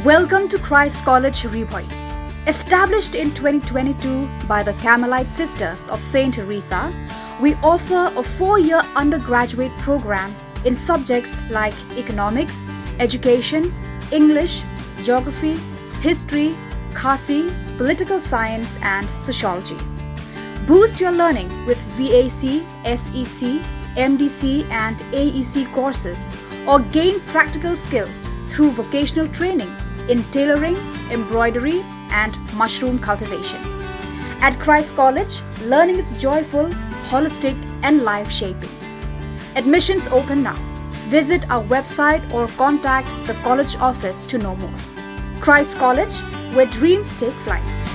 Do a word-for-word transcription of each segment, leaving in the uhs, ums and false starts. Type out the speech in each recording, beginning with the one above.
Welcome to Christ College Ri Bhoi. Established in twenty twenty-two by the Carmelite Sisters of Saint Teresa, we offer a four year undergraduate program in subjects like economics, education, English, geography, history, Khasi, political science, and sociology. Boost your learning with V A C, S E C, M D C, and A E C courses, or gain practical skills through vocational training in tailoring, embroidery, and mushroom cultivation. At Christ College, learning is joyful, holistic, and life shaping. Admissions open now. Visit our website or contact the college office to know more. Christ College, where dreams take flight.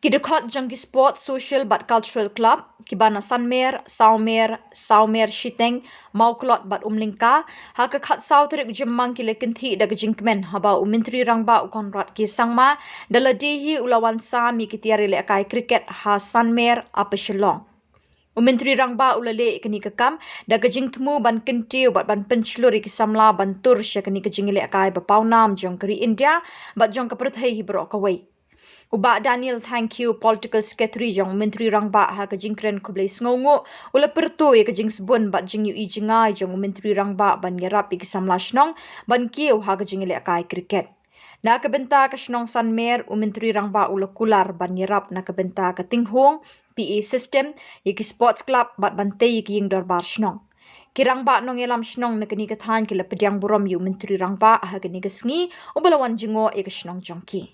Ki dkhot jong ki Sport, Social bad Cultural Club kiba na Sanmer, Sawmer, Sawmer Shiteng, Mawklot bad Umlyngka, ha ka khatsaw tarik Jymmang ki la kynthih da ka jingkmen haba u Myntri Rangbah u Conrad K Sangma da lade hi u la wan sam ïa ki tiar ïalehkai cricket ha Sanmer, Upper Shillong. U Myntri Rangbah u la leh ïa kane ka kam da ka jingthmu ban kyntiew bad ban pynshlur ïa ki samla ban tur sha kane ka jingïalehkai ba pawnam jong ka ri India bad jong ka pyrthei hi baroh kawei. U Bah Daniel Thangkhiew, Political Secretary jong u Myntri Rangbah, ha ka jingkren khublei sngewnguh u la pyrto ïa ka jingsbun bad jingïohi jngai jong u Myntri Rangbah ban ïarap ïa ki samla shnong ban kiew ha ka jingïalehkai cricket. Na ka bynta ka shnong Sanmer, u Myntri Rangbah u la kular ban ïarap na ka bynta ka Tinghung, P A system, ïa ki sports club bad ban tei ïa ki ïing dorbar shnong. Ki rangbah nongïalam shnong na kane ka thaiñ ki la pdiang burom ïa u Myntri Rangbah ha kane ka sngi uba la wan jngoh ïa ka shnong jong ki.